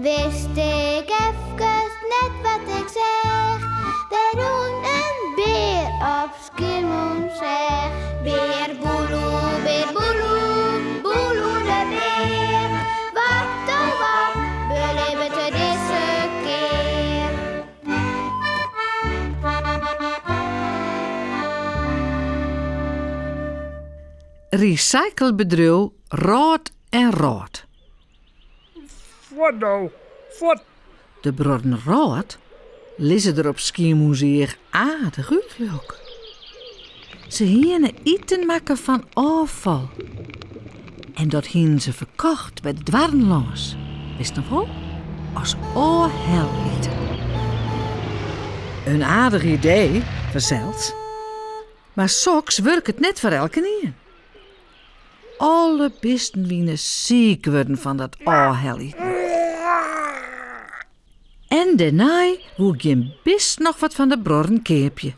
Wist ik efkes net wat ik seach. Der rûn in bear op Skiermûntseach. Bear Boeloe, bear Boeloe, Boeloe de bear. Wat oh wat belibbet er dizze kear? Recyclebedriuw Rôt en Rôt. Fuort no, fuort! De bruorren Rôt lizze der op Skiermûntseach aardich út, leau 'k. Se hiene iten makke fan ôffal. En dat hiene se ferkocht by de doarren lâns, witst noch wol? As ôfheliten. In aardich idee, fansels. Mar soks wurket net foar elkenien. Alle bisten wiene siik wurden fan dat ôfheliten. En dêrnei woe gjin bist noch wat fan de bruorren keapje.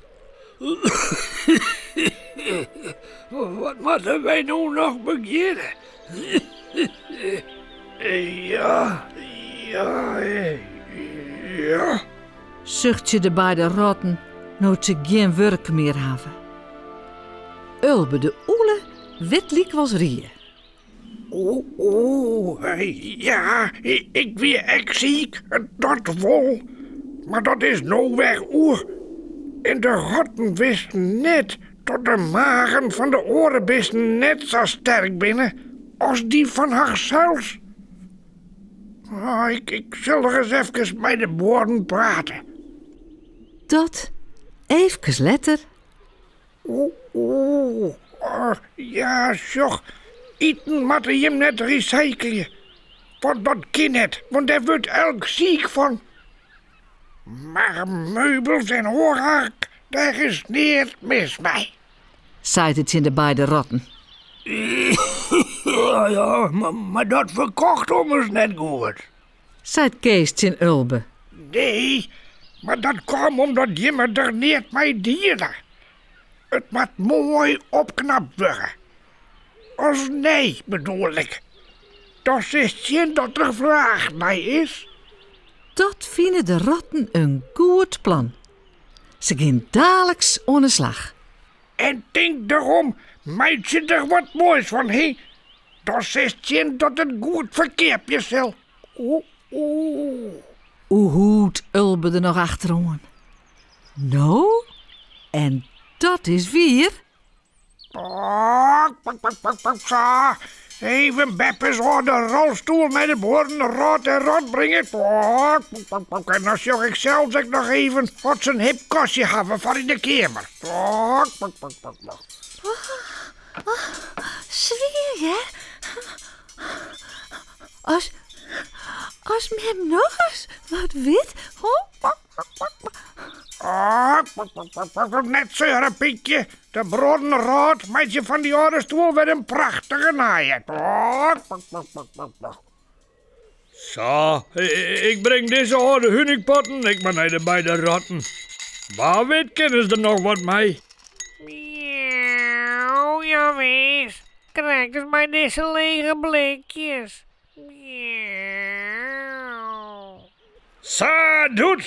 Wat moatte wy no noch begjinne? Ja, ja, ja. Suchtsje de beide rotten no't se gjin wurk mear hawwe. Ulbe de ûle wit lykwols rie. O, o, ja, ik wie ek siik, dat wol. Mar dat is no wer oer. En de rotten wisten net dat de magen fan de oare bisten net sa sterk binne as dy fan harsels. Oh, ik sil ris efkes mei de buorren prate. Dat eefkes letter. Oeh, oeh, oh, ja, sjoch, iten moatte jim net recyclje. Want dat kin net, want dêr wurdt elk siik fan. Mar meubels en oar ark, dêr is neat mis mei. Seit er tsjin de beide rotten. Ja, mar dat ferkocht ommers net goed. Seit Kees tsjin Ulbe. Nee, mar dat kaam omdat jimme der neat mei diene. It moat moai opknapt wurde. As nij, bedoel ik. Dan silst sjen dat der fraach nei is. Dat fine de rotten in goed plan. Se gean daliks oan 'e slach. En tink derom, meitsje der wat moais fan, hé. Dan silst sjen dat it goed ferkeapje sil. Oeh, oeh. Oehoet Ulbe der noch achteroan. No, en dat is wier. Sa, even beppes âlde rolstoel nei de buorren Rôt en Rôt bringe. En dan sjoch ik sels ek noch even oft se in hip kastje hawwe foar yn de keamer. Swier hear. As, as mem nochris wat wit. Net seure, Piekje. De bruorren Rôt meitsje fan dy âlde stoel wer in prachtige nije. Sa, ik bring dizze âlde huningpotten ek mar nei de beide rotten. Wa wit kinne se der noch wat mei. Miauw, jawis, krekt as mei dizze lege blikjes. Miauw. Sa, Doet,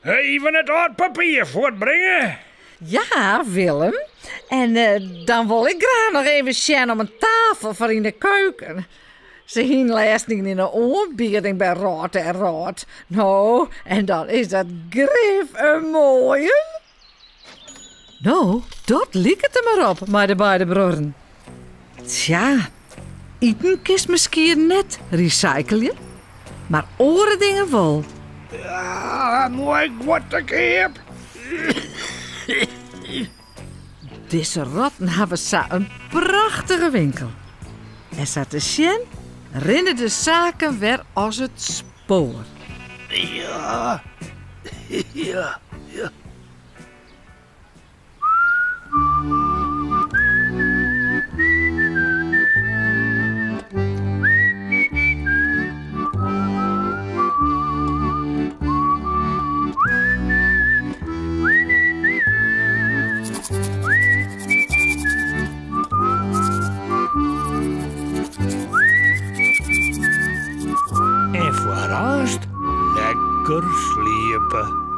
even it âld papier fuortbringe. Ja, Willem. En dan wol ik graach noch even sjen om in tafel foar yn de keuken. Se hiene lêsten ien yn de oanbieding by Rôt en Rôt. No, en dan is dat grif in moaien. No, dat liket der mar op mei de beide bruorren. Tsja, iten kinst miskien net recyclje, mar oare dingen wol. Ja, moai guod te keap. Dizze rotten hawwe sa in prachtige winkel. En sa te sjen rinne de saken wer as it spoar. Ja, ja, ja. En foar Foar aanst lekker sliepe.